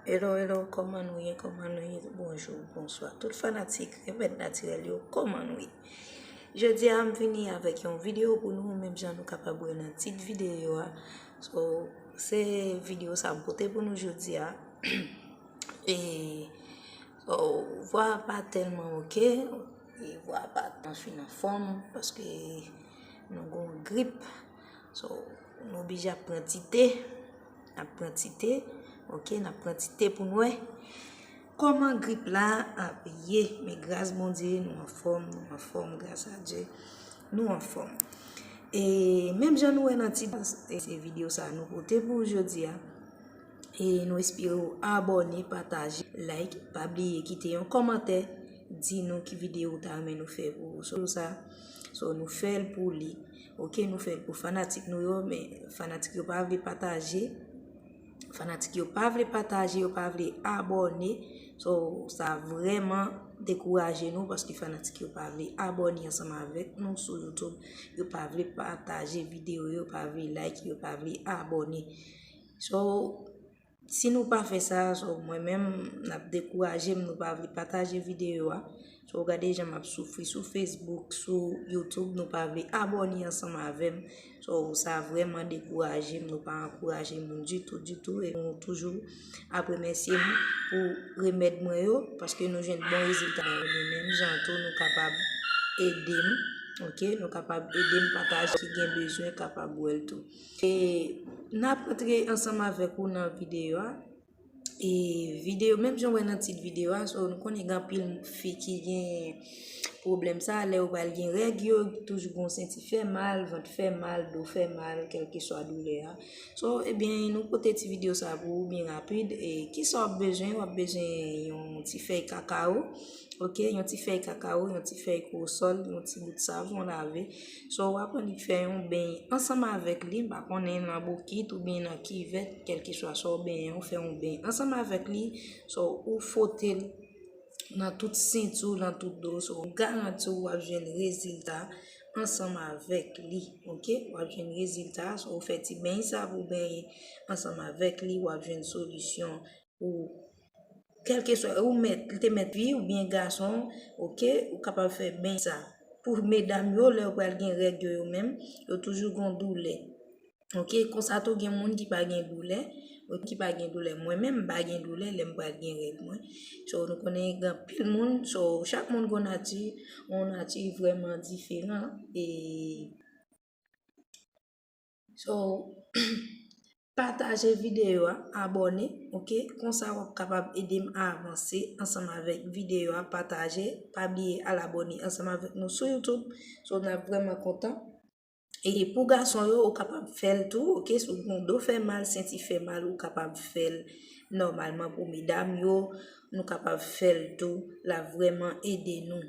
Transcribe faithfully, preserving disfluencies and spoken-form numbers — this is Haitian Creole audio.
Hello, hello, kòman nou ye? Kòman nou ye? Bonjou, bonswa. Tout fanatik Remèd Natirèl yo, kòman nou ye? Jodi a, m vini avèk yon videyo pou nou, menm jan nou kapab wè nan tit videyo a. So, se videyo sa m pote pou nou jodi a. E, so, vwa pa tèlman oke, e vwa pa tèlman fin anfòm, paske nou gon grip. So, nou oblije ap pran ti te, ap pran ti te, oke, n ap pran ti te pou n wè kòman grip la ap ye. Men gras Bondye, nou anfòm, nou anfòm, gras a Dye, nou anfòm. E menm jan nou wè nan tit, e se videyo sa nou pote pou jodi a. E nou espere w abòne, pataje, like, pa bliye kite yon kòmantè, di nou ki videyo ou ta renmen nou fè pou ou. So, sa, so, nou fè l pou li. Oke, nou fè l pou fanatik nou yo, men fanatik yo pa vle pataje. Fanatik yo pa vle pataje, yo pa vle abòne. So, sa vrèman dekouraje nou paske fanatik yo pa vle abòne ansanm avèk nou sou YouTube. Yo pa vle pataje videyo, yo pa vle like, yo pa vle abòne. So, si nou pa fè sa, so, mwen menm, n ap dekouraje m, nou pa vle pataje videyo a. So, w gade jan m ap soufri sou Facebook, sou YouTube, nou pa vle abòne ansanm avè m. So, sa vrèman dekouraje m, nou pa ankouraje moun ditou, ditou, e nou toujou ap remèsye m pou remèd mwen yo, paske nou jwenn bon rezilta nan yo, men menm jan tou, nou kapab ede m, oke? Nou kapab ede m pataje ki gen bezwen kapab wè l tou. E n ap antre ansanm avèk ou nan videyo a. E videyo, menm jan w wè nan tit videyo a, so, nou konnen gen anpil fi ki gen pwoblèm sa, lè yo pral gen règ yo, toujou gon senti fè mal, vant fè mal, do fè mal, kèlkeswa doulè a. So, ebyen, nou pote ti videyo sa pou ou byen rapid. E kisa w ap bezwen? W ap bezwen yon ti fèy kakawo, oke? Yon ti fèy kakawo, yon ti fèy kwosòl, yon ti bout savon lave. So, w ap annik fè yon beny ansanm avèk li, m pa konnen nan bokit oubyen nan kivèt, kèlkeswa sa w benyen, w fè yon beny ansanm avèk li. So, ou fwote l nan tout senti w, nan tout do w. So, m garanti w, w ap jwenn rezilta ansanm avèk li, oke? W ap jwenn rezilta, so, ou fè ti beny sa pou w benyen ansanm avèk li, w ap jwenn solisyon pou kèlkeswa, ou mèt, li te mèt fi oubyen gason, oke, ou kapab fè beny sa. Pou medam yo, lè yo pral gen règ yo, yo menm, yo toujou gon doulè. Oke, konsa tou gen moun ki pa gen doulè, ki pa gen doulè. Mwen menm, m pa gen doulè lè m pral gen règ mwen. So, nou konnen gen anpil moun, so, chak moun gon nati, yon nati vrèman diferan, e So, pataje videyo a, abòne, oke? Konsa w ap kapab ede m avanse ansanm avèk videyo a, pataje, pa bliye al abòne ansanm avèk nou sou YouTube. So, n ap vrèman kontan. E pou gason yo, ou kapab fè l tou, oke? Si w gen do fè mal, senti fè mal, ou kapab fè l nòmalman. Pou medam yo, nou kapab fè l tou, l ap vrèman ede nou.